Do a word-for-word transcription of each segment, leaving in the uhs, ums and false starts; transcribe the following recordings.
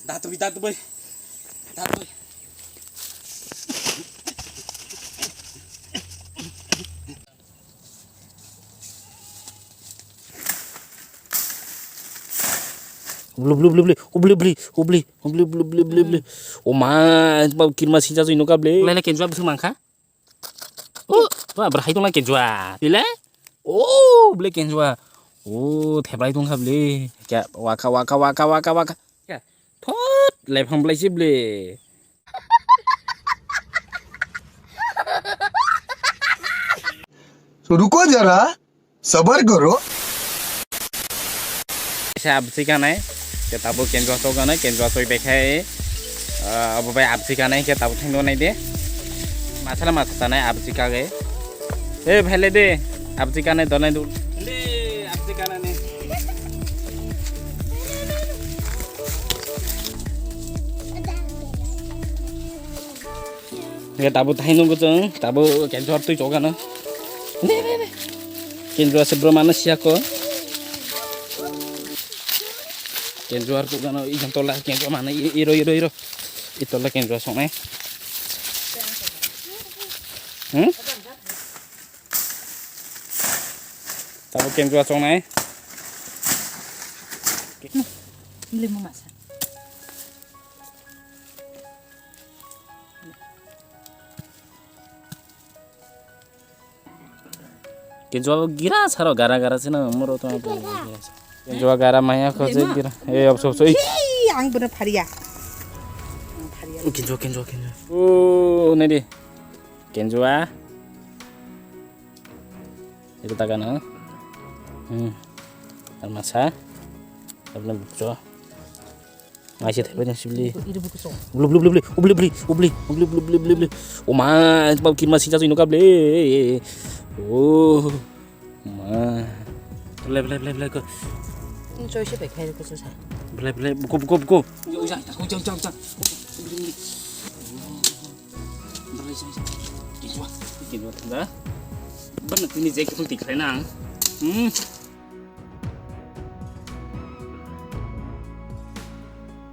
Datwi, datwi. Datwi. Ubli, ubli, ubli, ubli, ubli, ubli, ubli, ubli, ubli, ubli, ubli, ubli. O ma, ba kirma sincha jui nuka ble. Lele kenjua bwswk mangkha? O, ba bwrhai tongla kenjua. Tile? O, ble kenjua. O, theblai tongkha ble. Kya, waka, waka, waka, waka, waka. Kya, thot, lephang blai si ble. तो रुको जरा, सबर करो। Sa absi kanai, ke tabuk kenjua sok ganai, kenjua sok bekhai, ah, abo bai absi kanai, ke tabuk thengno nai de. Masala mas kanai absi kage. Eh, bhai le de, absi kanai donai du. Le, absi kanai ne. Hingke tabuk thai nukgo chwng, tabuk kenjua twi chok gano. Ne, ne, ne. Kenjua se bro mano siya ko. Kenjua kuk gano, i jang tola kenjua mano, i, iro, iro, iro. I tola kenjua songnai. Hmm? Tabuk kenjua songnai. Lima masa. Kenjua bo gira saro gara gara sino moro to. Kenjua gara maya ko je gira. Eh, obso, obso, eh. Ih, ang bono pharia. Ang pharia. Kenjua, kenjua, kenjua. Oh, nai di. Kenjua. Itu tagano. Hmm. Armasa. Abna bukcho. Ngai se thaibai nang sibli. Iri buku song. Ubli, ubli, ubli, ubli. Ubli, ubli, ubli, ubli, ubli, ubli. O ma, ba kirma sincha jui nuka ble. O ma. Ble, ble, ble, ble, ko. Choi se bai khai ko sa. Ble, ble, buku, buku, buku. Ble, ble, ble. Kinwa, kinwa, tanda. Bana tini je kitung tik khlai nang. Hmm.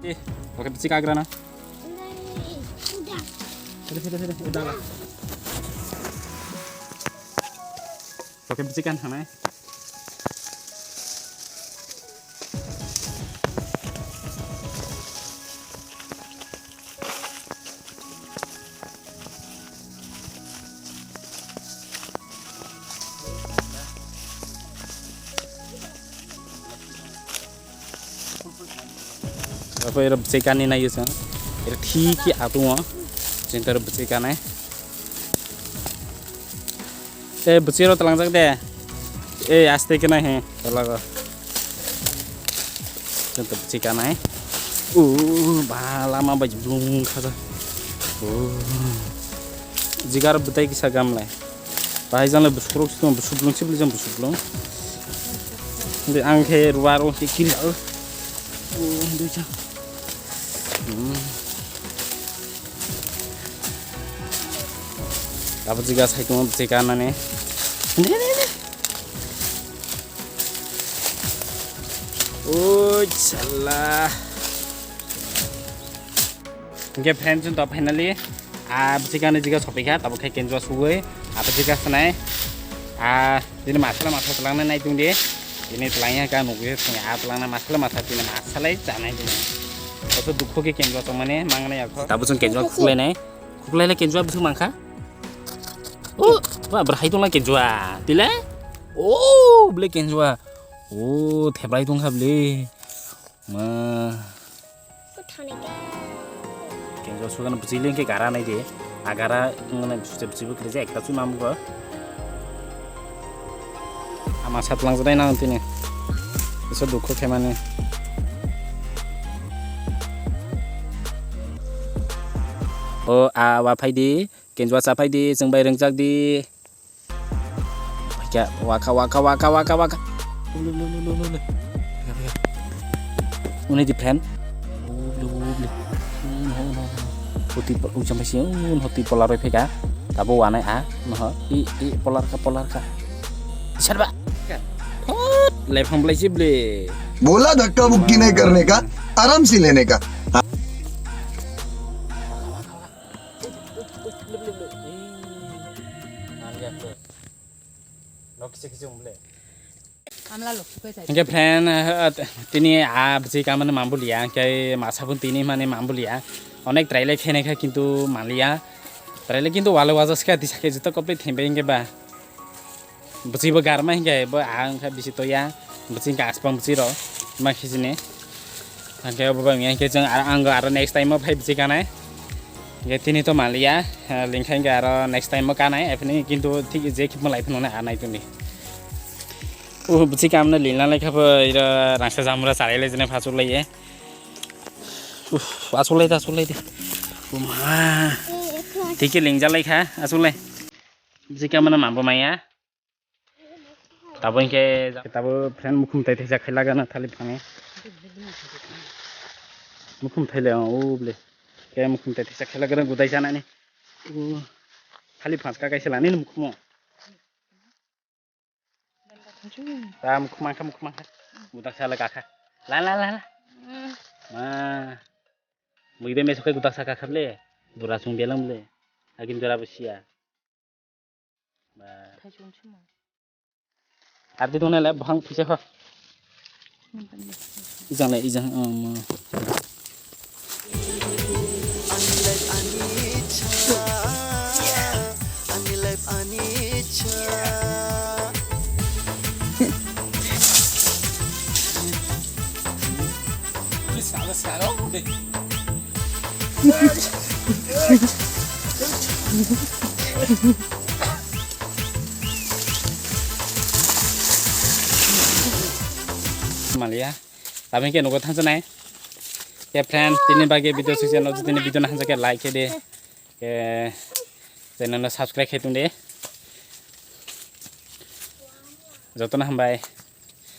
Eh, oke, bisi kagra na. Pede, pede, pede, udah lah. Oke, bisi kan hanai. Abo ero bwsai kanwi nai se. Ero thik khe atung o. Chwng tei ero bwsai kanai. Tei bwsai rok twlangjak de. Ei, aste khe nai he, tolago. Chwng tei bwsai kanai. Uh, ba, lama bai blung kha ja. Uh. Jigar bwtai kisa gamlai. Bahai jang le bwswk rok se tongo, bwswk blung se bwswk blung. Hwnkhe ang khe ruwa rok se kiri o. O, hwnkhe cha. Hmm. Abo jiga sai tongo, bwsai kanani. Ne, ne, ne. O, chala. Hingke friends, to finally, ah, bwswk ani jiga sopikha, tabuk khe kenjua sugui, ah, bwswk sanai, ah, bini masala masa twlangna nai tongdi, bini twlangya ka nugui, ah, twlangna masala masa tini masalai chanai tini. Koso dukho khe kenjua tongmani, mangnai yakho. Tabuk chwng kenjua khuklainai, khuklailai kenjua bwswk mangkha? O, ba, bwrhai tongla kenjua, tile? O, bwle kenjua, o, theblai tongkha bwle. Ma. Kenjo sugan bwchwi lengkhe gara nai de. Agara ngana bwchwi bwchwi bwkhe je ekta chuma mugo. Ama satlang jai nang tini. Eso dukho khe mani. O a wa phai di, kenjo sa phai di, chwng bai rwngjak di. Kya, waka, waka, waka, waka, waka. Ule, ule, ule, ule, ule. Phaikha, phaikha. Uni di friend. Ule, ule, ule. Hoti po-, ujang pai si, un hoti polar roi pheka. Tabo wanai a, noho, i, i, polar ka, polar ka. Sarba. Thot, lephang belai si ble. बोला धक्का मुक्की नहीं करने का, आराम से लेने का। Hingke friend, eh, tini a bwswi kamani mambulia, hingke masa pun tini mani mambulia. Onek try le khenai kha kintu manliya. Try le kintu wale wajas kha tisa khe joto complete thembai hingke ba. Bwswi bo garma hingke bo a wngkha bisi toya. Bwswi hingke aspang bwswi ro. Ma khe sini. Hingke bo ba hingke chwng aro ang aro next time o phai bwswi kanai. Hingke tini to manliya, eh, lingkha hingke aro next time o kanai, ephini kintu thik je khibma lai phano a nai tongdi. Uh, bwswi kamno lina lai kha bo ira rangsa jamura charai lai jene phasuk lai ye. Uh, asuk lai de, asuk lai de. Uma. Thik khe lingjak lai kha, asuk lai. Bwswi kamno mambo maya. Tabo hingke, tabo friend mukhum tai thaisa khailagana thali phane. Mukhum thaile o ble. Ke mukhum tai thaisa khailagana gudai sanani. O thali phas ka kaisa lani mukhumo. Ta mukhum angkha, mukhum angkha. Gudak sala kakha. La, la, la, la. Ma. Muibe mesokai gudak sa kakha ble. Dura sung belang ble. Agin dura busia. Ba. Ardi dong nai le, bohang pisa kho. Ijang le, ijang, um. Maliya, tamo hingke nogo thansa nai. Ke friend, tini bagwi video sukse no, tini video no hansa ke like khe di. Ke channel no subscribe khe tong di. Jotono hambai.